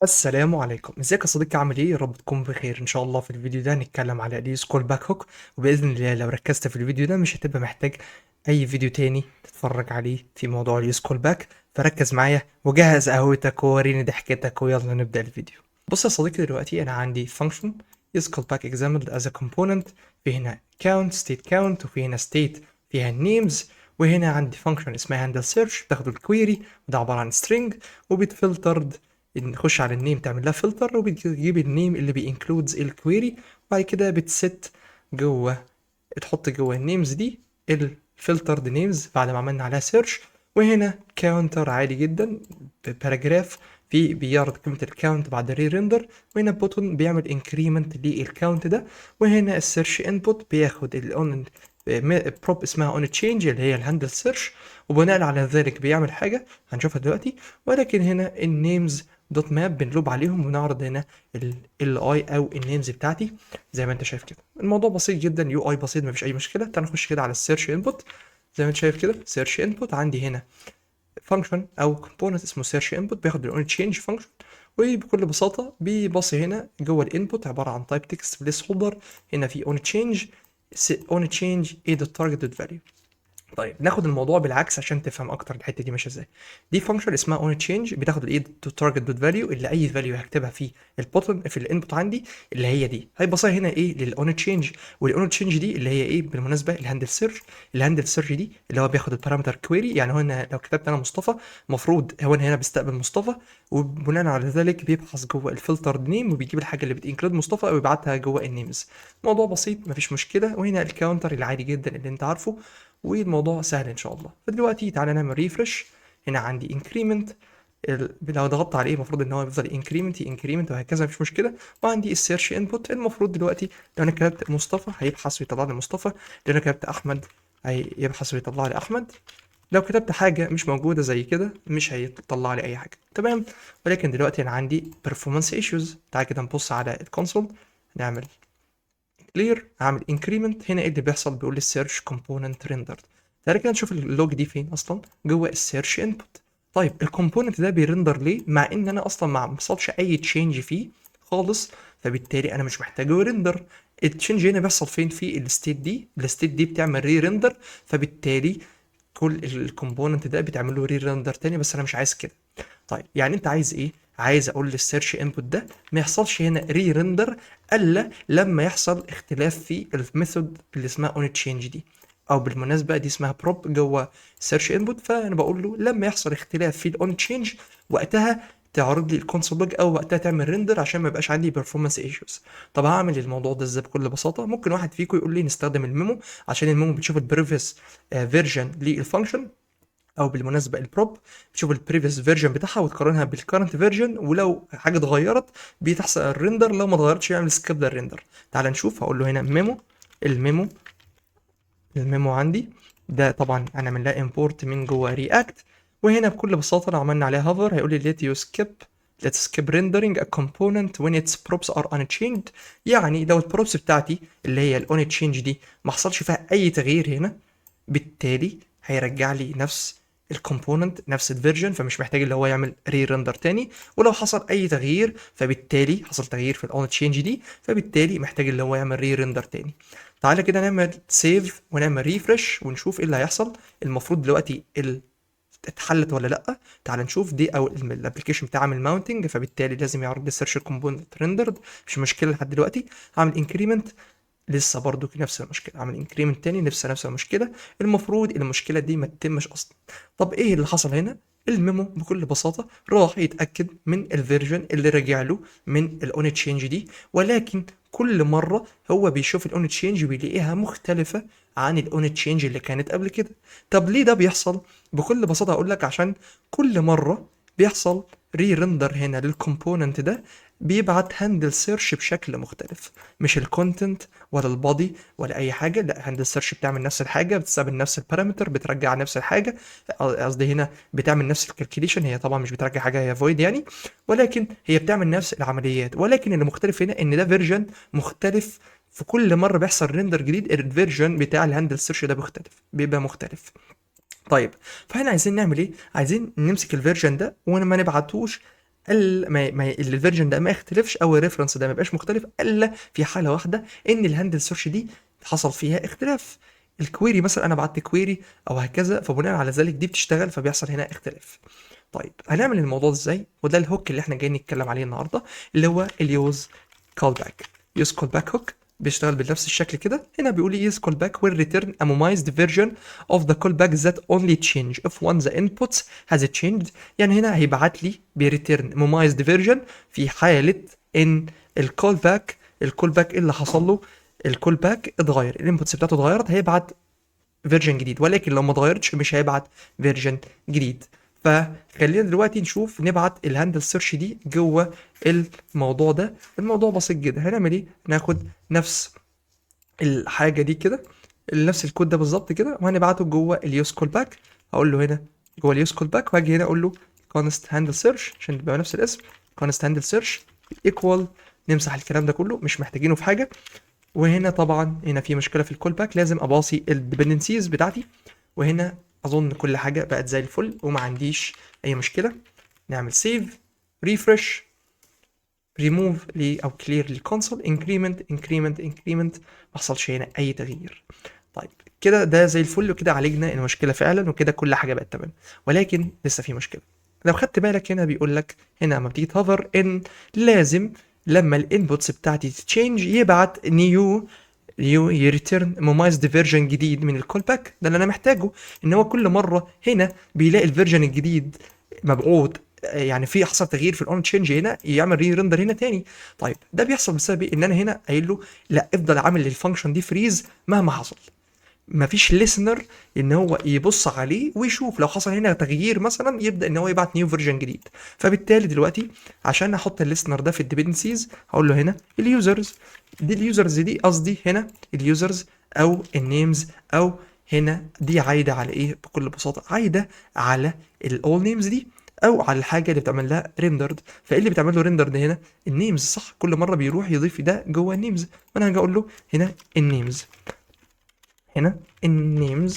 السلام عليكم، ازيك يا صديقي؟ عامل ايه؟ يا رب تكون بخير ان شاء الله. في الفيديو ده هنتكلم على ال useCallback hook، وباذن الله لو ركزت في الفيديو ده مش هتبقى محتاج اي فيديو تاني تتفرج عليه في موضوع ال useCallback. فركز معايا وجهز قهوتك ووريني ضحكتك ويلا نبدا الفيديو. بص يا صديقي، دلوقتي انا عندي function useCallback example as a component، في هنا count state count، وفي هنا state فيها names، وهنا عندي function اسمها handle search بتاخد ال query، وده عبارة عن string وبت filtered، نخش على ال name تعمل لها فلتر وبتجيب ال name اللي بي includes ال query، وبعد كده بت set جوه، تحط جوه ال names دي ال filtered names بعد ما عملنا عليها search. وهنا counter عادي جدا paragraph في بيعرض قيمة ال count بعد ال re-render، وهنا button بيعمل increment لل count ده، وهنا ال search input بياخد ال on prop اسمها on change اللي هي ال handle search، وبناء على ذلك بيعمل حاجة هنشوفها دلوقتي. ولكن هنا ال names dot map بن loop عليهم ونعرض هنا ال li او ال names بتاعتي زي ما انت شايف كده. الموضوع بسيط جدا، UI بسيط، مفيش اي مشكله. تعال نخش كده على ال search input. زي ما انت شايف كده، search input عندي هنا function او component اسمه search input بياخد ال on change function، وبكل بساطة بيباصي هنا جوه ال input عبارة عن type text placeholder، هنا في on change on change e dot target dot value. طيب ناخد الموضوع بالعكس عشان تفهم اكتر الحتة دي ماشية ازاي. دي function اسمها on change بتاخد ال e dot target dot value اللي اي value هكتبها في ال button في ال input عندي اللي هي دي، هيبصيها هنا ايه لل on change، وال on change دي اللي هي ايه بالمناسبه؟ ال handle search. ال handle search دي اللي هو بياخد ال parameter query، يعني هنا لو كتبت انا مصطفى المفروض هو هنا بيستقبل مصطفى، وبناء على ذلك بيبحث جوه ال filtered name وبيجيب الحاجة اللي بت include مصطفى ويبعتها جوه ال names. موضوع بسيط مفيش مشكله. وهنا ال counter العادي جدا اللي انت عارفه، والموضوع سهل ان شاء الله. فدلوقتي تعالى نعمل refresh. هنا عندي increment، لو ضغطت عليه المفروض ان هو يفضل increment increment وهكذا، مفيش مشكله. وعندي ال search input، المفروض دلوقتي لو انا كتبت مصطفى هيبحث ويطلع لي مصطفى، لو انا كتبت احمد هيبحث ويطلع لي احمد، لو كتبت حاجة مش موجودة زي كده مش هيطلع لي اي حاجه، تمام. ولكن دلوقتي انا عندي performance issues. تعال كده نبص على ال console، نعمل clear، هعمل increment. هنا ايه اللي بيحصل؟ بيقول لي ال search component rendered. تعالى كده نشوف ال log دي فين اصلا، جوه ال search input. طيب ال component ده بي render ليه مع ان انا اصلا ما حصلش اي change فيه خالص؟ فبالتالي انا مش محتاجه render. ال change هنا بيحصل فين؟ في ال state دي. ال state دي بتعمل re-render، فبالتالي كل ال component ده بتعمل له re-render تاني، بس انا مش عايز كده. طيب يعني انت عايز ايه؟ عايز اقول لل search input ده ما يحصلش هنا re-render الا لما يحصل اختلاف في ال method اللي اسمها on change دي، او بالمناسبة دي اسمها prop جوه search input. فانا بقول له لما يحصل اختلاف في ال on change وقتها تعرض لي ال console log او وقتها تعمل render عشان ما يبقاش عندي performance issues. طب هعمل الموضوع ده ازاي؟ بكل بساطة ممكن واحد فيكم يقول لي نستخدم ال memo، عشان ال memo بتشوف ال previous version لل function، او بالمناسبة ال prop بتشوف ال previous version بتاعها وتقارنها بال current version، ولو حاجة اتغيرت بتحصل ال render، لو ما اتغيرتش يعمل skip لل render. تعال نشوف. هقول له هنا memo، ال memo ال memo عندي ده طبعا هنعمل لها import من جوه React. وهنا بكل بساطة لو عملنا عليها hover هيقول لي let you skip let's skip rendering a component when its props are unchanged. يعني لو ال props بتاعتي اللي هي ال on change دي ما حصلش فيها اي تغيير هنا، بالتالي هيرجع لي نفس ال component نفس ال version، فمش محتاج اللي هو يعمل re-render تاني. ولو حصل اي تغيير، فبالتالي حصل تغيير في ال on change دي، فبالتالي محتاج اللي هو يعمل re-render تاني. تعالى كده نعمل save ونعمل refresh ونشوف ايه اللي هيحصل. المفروض دلوقتي اتحلت ولا لا؟ تعال نشوف. دي او ال application بتاعي عامل mounting، فبالتالي لازم يعرض لي ال search component rendered. مش مشكلة لحد دلوقتي. هعمل increment، لسه برضو نفس المشكله. اعمل increment تاني، نفس المشكله. المفروض المشكلة دي ما تتمش اصلا. طب ايه اللي حصل هنا؟ ال memo بكل بساطة راح يتاكد من ال version اللي راجع له من ال on change دي، ولكن كل مرة هو بيشوف ال on change بيلاقيها مختلفة عن ال on change اللي كانت قبل كده. طب ليه ده بيحصل؟ بكل بساطة اقول لك عشان كل مرة بيحصل re-render هنا لل component ده بيبعت handle search بشكل مختلف، مش ال content ولا ال body ولا اي حاجه. لا، handle search بتعمل نفس الحاجه، بتستقبل نفس ال parameter، بترجع نفس الحاجه، قصدي هنا بتعمل نفس ال calculation. هي طبعا مش بترجع حاجه، هي void يعني، ولكن هي بتعمل نفس العمليات، ولكن اللي مختلف هنا ان ده version مختلف. في كل مرة بيحصل render جديد ال version بتاع ال handle search ده بيختلف، بيبقى مختلف. طيب فاحنا عايزين نعمل ايه؟ عايزين نمسك ال version ده وما نبعتوش ما ال version ده ما يختلفش او ال reference ده ما يبقاش مختلف الا في حاله واحده، ان ال handle search دي حصل فيها اختلاف. ال query مثلا انا بعت query او هكذا، فبناء على ذلك دي بتشتغل، فبيحصل هنا اختلاف. طيب هنعمل الموضوع ده ازاي؟ وده ال hook اللي احنا جايين نتكلم عليه النهارده، اللي هو ال use callback. use callback hook بيشتغل بنفس الشكل كده. هنا بيقول لي use callback will return a memoized version of the callback that only change if one the inputs has changed. يعني هنا هيبعت لي بي return memoized version في حالة ان ال callback اللي حصل له ال callback اتغير، ال inputs بتاعته اتغيرت، هيبعت version جديد، ولكن لو ما اتغيرتش مش هيبعت version جديد. فخلينا دلوقتي نشوف نبعت ال handle search دي جوه الموضوع ده. الموضوع بسيط جدا. هنعمل ايه؟ ناخد نفس الحاجة دي كده، نفس الكود ده بالظبط كده، وهنبعته جوه ال use callback. هقول له هنا جوه ال use callback، وهاجي هنا اقول له const handle search عشان تبقى نفس الاسم، const handle search equal، نمسح الكلام ده كله مش محتاجينه في حاجه. وهنا طبعا هنا في مشكلة في ال callback، لازم اباصي ال dependencies بتاعتي. وهنا اظن كل حاجة بقت زي الفل وما عنديش اي مشكله. نعمل save، ريفرش، ريموف ل او clear لل console، increment increment increment، ما حصلش هنا اي تغيير. طيب كده ده زي الفل، وكده عالجنا المشكلة فعلا، وكده كل حاجة بقت تمام. ولكن لسه في مشكله. لو خدت بالك هنا بيقول لك هنا لما بتيجي ت hover ان لازم لما ال inputs بتاعتي ت change يبعت new ي return memoized version جديد من ال callback. ده اللي انا محتاجه، ان هو كل مرة هنا بيلاقي ال version الجديد مبعوث، يعني في حصل تغيير في ال on change هنا، يعمل re-render هنا تاني. طيب ده بيحصل بسبب إيه؟ ان انا هنا قايل له لا، افضل عامل لل function دي freeze مهما حصل، مفيش listener ان هو يبص عليه ويشوف لو حصل هنا تغيير مثلا يبدا ان هو يبعت new version جديد. فبالتالي دلوقتي عشان احط ال listener ده في ال dependencies هقول له هنا ال users دي، ال users دي قصدي هنا ال users او ال names، او هنا دي عايدة على ايه؟ بكل بساطة عايدة على ال all names دي، او على الحاجة اللي بتعمل لها rendered. فايه اللي بتعمل له rendered هنا؟ ال names، صح؟ كل مرة بيروح يضيف ده جوه ال names. فانا هاجي اقول له هنا ال names، هنا ال names،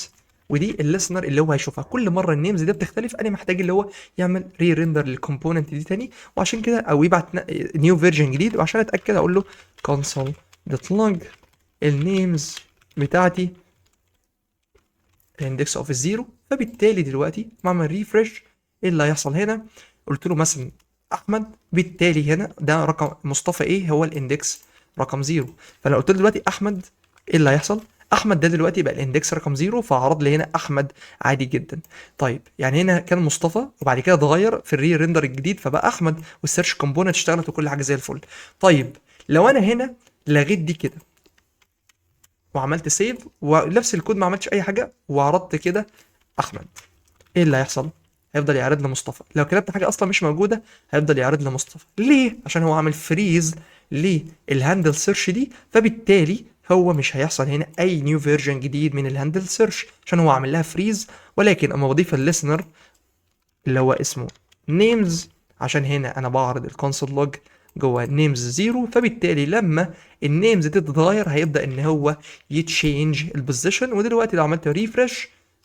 ودي ال listener اللي هو هيشوفها كل مرة ال names دي بتختلف. انا محتاج اللي هو يعمل re-render لل component دي تاني، وعشان كده او يبعت new version جديد. وعشان اتاكد اقول له console.log ال names بتاعتي ال index of ال zero. فبالتالي دلوقتي بعمل refresh، ايه اللي هيحصل هنا؟ قلت له مثلا احمد، بالتالي هنا ده رقم مصطفى ايه؟ هو ال index رقم zero. فلو قلت له دلوقتي احمد، ايه اللي هيحصل؟ احمد ده دلوقتي بقى ال index رقم zero، فعرض لي هنا احمد عادي جدا. طيب يعني هنا كان مصطفى وبعد كده اتغير في ال re-render الجديد فبقى احمد، وال search component اشتغلت وكل حاجة زي الفل. طيب لو انا هنا لغيت دي كده وعملت save ونفس الكود ما عملتش اي حاجة وعرضت كده احمد، ايه اللي هيحصل؟ هيفضل يعرض لمصطفى. لو كتبت حاجة اصلا مش موجودة هيفضل يعرض لمصطفى. ليه؟ عشان هو عامل freeze لل handle search دي، فبالتالي هو مش هيحصل هنا اي new version جديد من ال handle search عشان هو عامل لها freeze. ولكن اما بضيف ال listener اللي هو اسمه names، عشان هنا انا بعرض ال console log جوه names zero، فبالتالي لما ال names دي تتغير هيبدا ان هو ي change ال position. ودلوقتي لو عملت refresh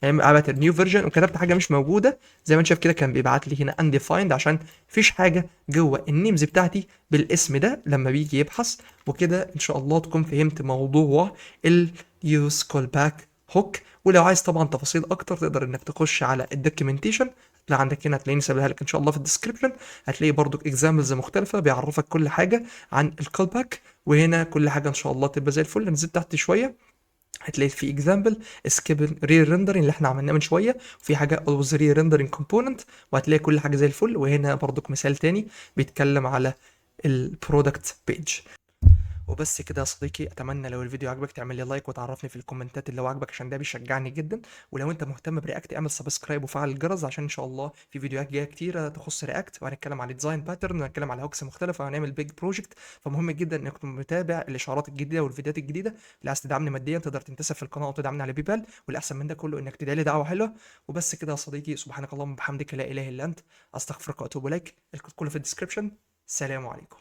عملت new version وكتبت حاجة مش موجوده، زي ما انت شايف كده كان بيبعت لي هنا undefined عشان مفيش حاجة جوه ال names بتاعتي بالاسم ده لما بيجي يبحث. وكده ان شاء الله تكون فهمت موضوع ال use callback hook. ولو عايز طبعا تفاصيل اكتر تقدر انك تخش على ال documentation اللي عندك هنا، هتلاقيني سايبها لك ان شاء الله في ال description. هتلاقي برضو examples مختلفة بيعرفك كل حاجة عن ال callback، وهنا كل حاجة ان شاء الله تبقى زي الفل. نزلت تحت شوية هتلاقي في example skip re-rendering اللي احنا عملناه من شويه، وفي حاجة always re-rendering component، وهتلاقي كل حاجة زي الفل. وهنا برضك مثال تاني بيتكلم على ال product page. وبس كده يا صديقي، اتمنى لو الفيديو عجبك تعمل لي like وتعرفني في الكومنتات اللي هو عجبك عشان ده بيشجعني جدا. ولو انت مهتم ب React اعمل subscribe وفعل الجرس عشان ان شاء الله في فيديوهات جاية كتيرة تخص React، وهنتكلم على design pattern وهنتكلم على hooks مختلفة وهنعمل big project. فمهم جدا انك تكون متابع الاشعارات الجديدة والفيديوهات الجديده. اللي عايز تدعمني ماديا تقدر تنتسب في القناة او تدعمني على PayPal، والاحسن من ده كله انك تدعي لي دعوه حلوه. وبس كده يا صديقي، سبحانك اللهم وبحمدك، لا اله الا انت، استغفرك واتوب اليك. الكود كله في ال description. سلام عليكم.